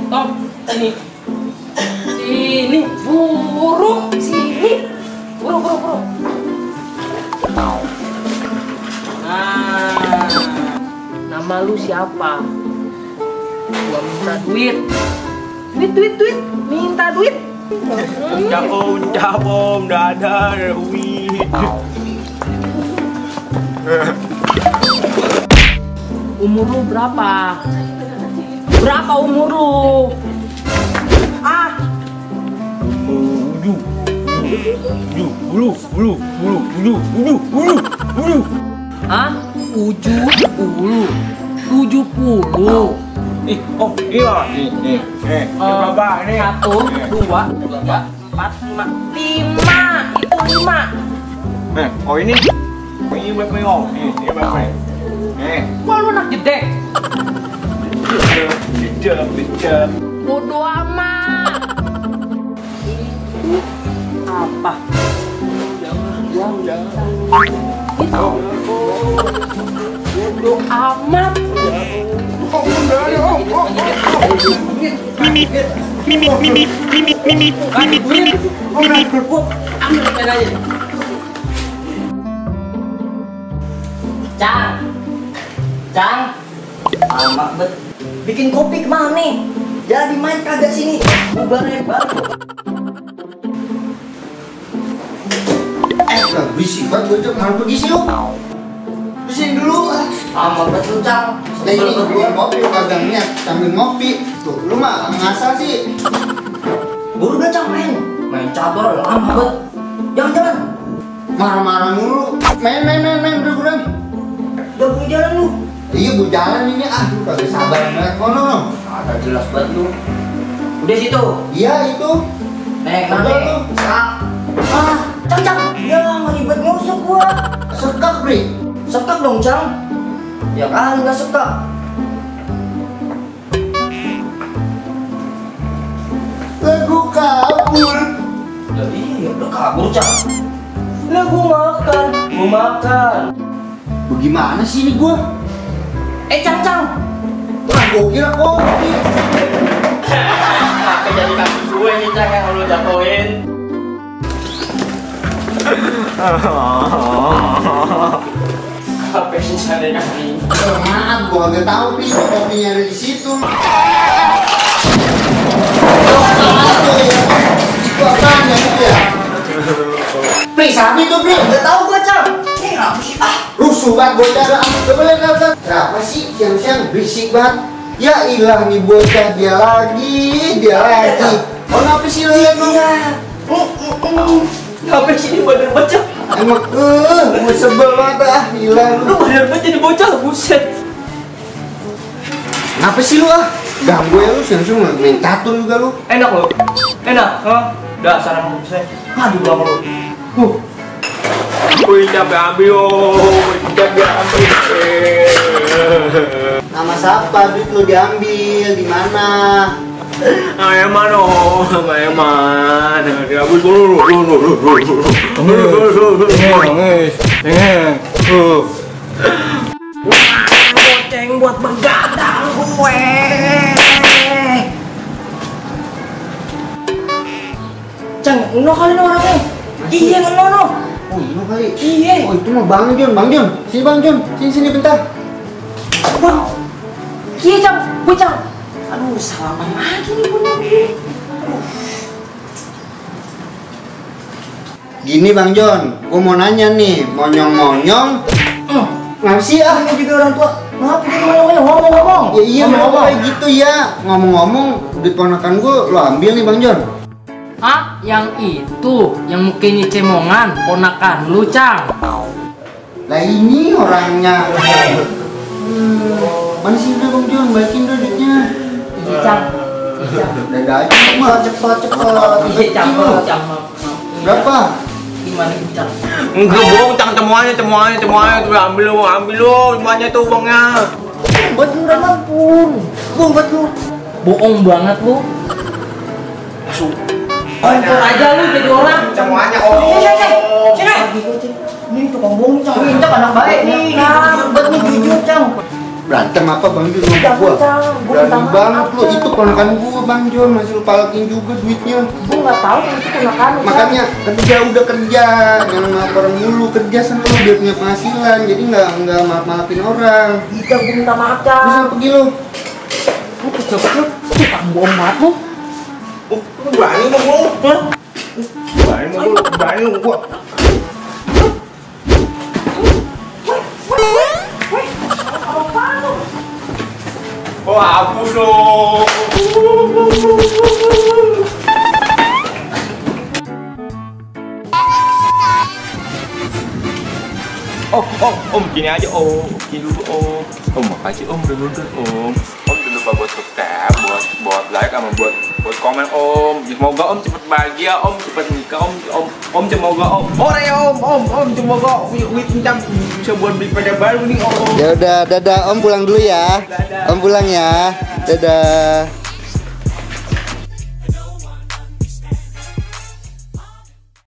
Tom, sini. Sini, buru. Sini. Buru. Nah, nama lu siapa? Gua minta duit. Duit. Minta duit. Ucap om, udah ada duit. Umur lu berapa? Berapa umur lu? Bulu. Hah? 70. Oh iya nih. Berapa nih? 1, 2, 3, 4, 5. 5. Itu 5. Oh ini buat mengong. Ini buat mengong. Wah lu anak gede. Bijak. Bodoh amat. Itu apa? Jangan. Itu. Bodoh amat. Mimi. Ambil sepedanya. Cang. Amak bet. Bikin kopi kemana nih? Jadi main kagak sini. Bubar. Berisik banget bocah, mana pergi sih lu? Bersihin dulu ah. Amak bet lu, Cang. Nah ini gua ngopi kagak niat sambil ngopi. Tuh, lu mah ngasal sih. Buru udah, Cang, main catur lama bet. Jangan. Marah-marah mulu. Main udah. Udah punya jalan lu. Iya, gua jalan ini lu kagak sabar banget kono no. Ada jelas banget lu. Udah situ. Iya itu. Nanti. Cang. Ya nggak ribet ngusuk gua. Sekak, Bri. Sekak dong, Cang. Ya kali nggak sekak. Lagu kabur. Ya iya, udah kabur, Cang. Lah gua makan. Bagaimana sih ini gua? Cang. Nah, gua kira kopi. Apa jadi kaki gue nih, Cang, yang lu jatuhin? Apa sih ada kaki? Maaf, gua agak tahu nih kopinya ada di situ. Itu apaan ya itu ya? Pri, sapi tuh Pri. Gak tau gue, Cang. Ini apa sih? Rusuh banget bocah. Coba lihat. Kenapa sih siang-siang berisik banget? Ya ilah nih bocah dia lagi. Oh kenapa sih lo lihat dong? Kenapa sih ini badan bocah? Emang gue sebel banget ah. Ilah Lu badan bocah jadi bocah, buset. Kenapa sih lu ah? Ganggu ya lu siang-siang main catur juga lu. Enak lo? Enak? Dasar emang buset. Aduh lama lo. Wih, capek ambil. Nama siapa duit lu diambil di mana? Eman. Diambil dulu. Goceng buat begadang gue. Cang, no kali orangnya. Iya, no. Oh iya kali. Iya. Oh itu mah Bang Jun. Sini Bang Jun. Sini bentar. Wah, iya, Cang. Aduh, salaman lagi nih punya gue. Gini Bang Jon, gua mau nanya nih, monyong. Ngapa sih ah? Ini juga orang tua. Ngapa ngomong? Ya iya mau kayak gitu ya. Ngomong-ngomong, duit ponakan gua lo ambil nih Bang Jon. Hah? Yang itu, yang mukanya cemongan, ponakan lu, Cang. Lah ini orangnya. Mana sih udah Bang Jon, balikin dulu duitnya. Iya, Cang. Dadah aja mah cepet. Iya, Cang. Berapa? Gimana, Cang? Enggak bohong, Cang, semuanya tuh ambil lo semuanya tuh uangnya. Buat lu udah mampun. Buat lu. Bohong banget lu. Kompor aja lu jadi orang. Semuanya Sini. Ini tukang bohong Cang. Cang anak baik nih. Buat nih jujur Cang. Berantem apa Bang Jun sama gua? Berani banget lu, itu ponakan gua Bang Jun, masih lu palakin juga duitnya. Gue nggak tahu kalau itu ponakan lu. Makanya kerja udah kerja, jangan ngelaporan mulu, kerja sana lu biar punya penghasilan, jadi nggak maaf-maafin orang. Bisa gue minta maaf Terus Cang. pergi lu. Lu kecil-kecil tukang bohong banget lu. Oh, lu berani mau lu? Berani lu gua. Oh, hapus dong. Om, gini aja Om, gini dulu Om, makasih Om udah nonton Om jangan lupa buat subscribe, buat like, sama buat komen Om. Semoga Om cepet bahagia, Om cepet nikah Om semoga Om semoga duit Encam bisa buat beli sepeda baru nih Om. Ya udah, dadah Om pulang dulu ya. Dadah. Om pulang ya. Dadah.